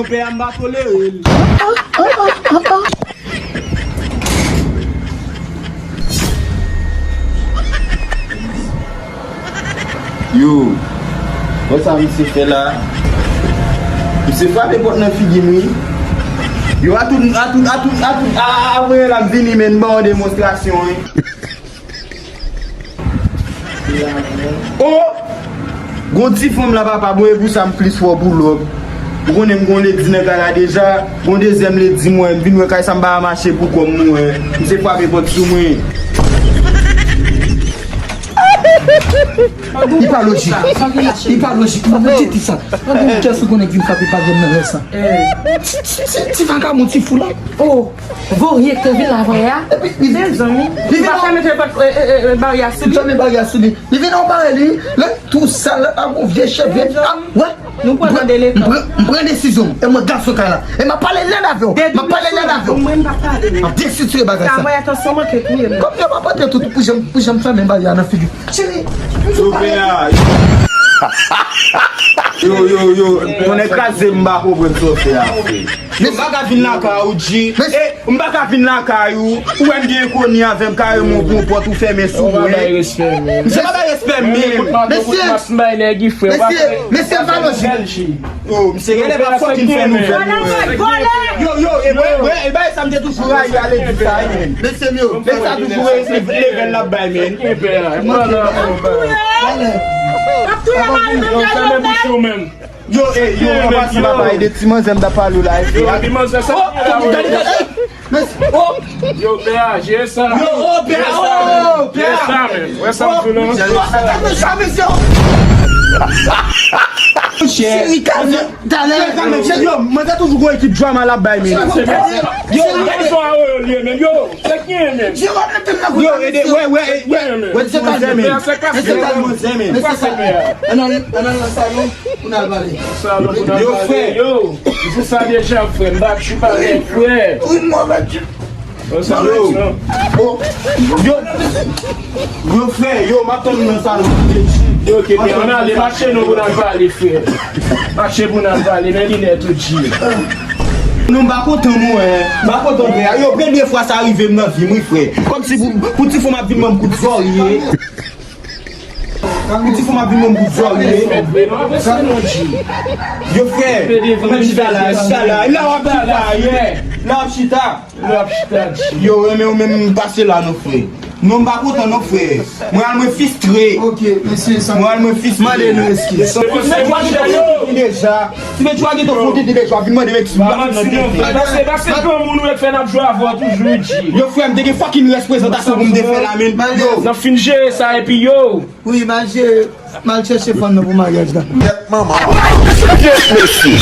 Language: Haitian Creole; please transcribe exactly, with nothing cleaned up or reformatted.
Konpè a m pa tolere l. Yo, wè sa misye fè la? Misye frape pòt nan figi m, wi. Yo, atout, atout, atout, atout, a, a, a, voye la vini, men, ban yon demonstrasyon, wi. Oh! Gon ti fanm la, papa, bon, e pou sa m plis fò pou lòk. Ou konnen m gon ledi nan kay la deja, gon dezyèm ledi m wè, m vin wè kay sa m pa mache pou kò m, m wè. Misye frape pòt sou mwen. Li pa lojik. Li pa lojik. Mwen, mwen, ti sa. Mwen, kiyès ou konnen ki vin frape pa vin nan lè sa? Ti, ti, ti, ti vagabon, ti fou la. Oh, Voryen ki te vin la avan yè a? Mezanmi. Li pa fèmen pòt, e, e, e, e, baryè a sou li. Li fèmen baryè a sou li. Li vin nan parèy li. Lè tou sal, a gon vye cheve. Ah, wè. Nou pran nan delekan. M pran, m pran desizyon m. E mwen gason kay la. E m ap pale nèt avè w. M ap pale nèt avè w. Mwen, m pa pale. M ap desitire bagay sa. Sa mwen, atansyon, manke touye m. Kòm yo pa pote tout pou jan, pou jan m fèmen baryè a nan figi. Cheri, yo, pè a. Yo, yo, yo, tonnè kraze m, m pa konprann sa w fè a, frè. Yo, m pa ka vin lakay ou, G. E, m pa ka vin lakay ou. Ou wè m gen enkoni avè m, kare m, ou pran pòt, ou fèmen sou mwen. Misye pa bay respè, men. Mesye, mesye, mesye, pa lojik. Oh, misye genlè pa fucking fè nou fè nou. Yo, yo, e, e, e, e, bay sa m te toujou rayi a ledi sa, wi, men. Mesye m yo. Lè sa toujou e, se level l ap bay, men. Yo, e, yo, anpase m ap bay de ti manzè m t ap pale w la, e, yo, ti manzè sa. Oh, gade, gade. Yo, pè a, jere sa. Yo, oh, pè a, oh, pè a. Jere sa, men. Wè sa m di w la. Yo, se ta mechan, mesye. Cheri, kalme, talè. Yo, mwen te toujou gon ekip drama l ap bay, men. Yo, se rezon a yo, yo, li ye, men. Yo, se ki ye, men. Yo, ede, wè, wè, wè, wè, ti manzè, men. Ti manzè, men. Ann al, ann al nan salon. Pou n al pale. Yo, frè. Yo, se sa deja, frè. M pa tchou pa nèg, frè. Wi, mwen pa tchou. Yo, yo, yo, frè, yo, m ap tann ou nan salon. Yo, ok, men ann ale, mache non pou n al pale, frè. Mache pou n al pale, men linèt ou, G. Non, m pa kontan, mwen. M pa kontan, frè. Yo, premye fwa sa rive m nan vi m, wi, frè. Kòmsi pou, pou ti fanm ap vin ban m kout zòrye. Pou ti fanm ap vin ban m kout zòrye. Yo, frè, mwen chita la, chita la. La w ap chita, ye. La w ap chita. Yo, renmen ou menm pase la, non, frè. Non, m pa kontan, non, frè. Mwen al mwen fistre. Ok, mesye, sa. Mwen al mwen fistre. Mande nou eskiz. Ti bejwa gen ton fout ide bejwa, vin mande m eskiz. Pase, pase granmoun ou e fè n ap jwe avè w toujou, G. Yo, frè, m te gen fucking rès prezantasyon pou m te fè la, men. Yo. N ap fin jere sa, epi yo. Wi, m al jere, m al chèche fanm nan pou maryaj la. Kèt manman. Kèt mesye.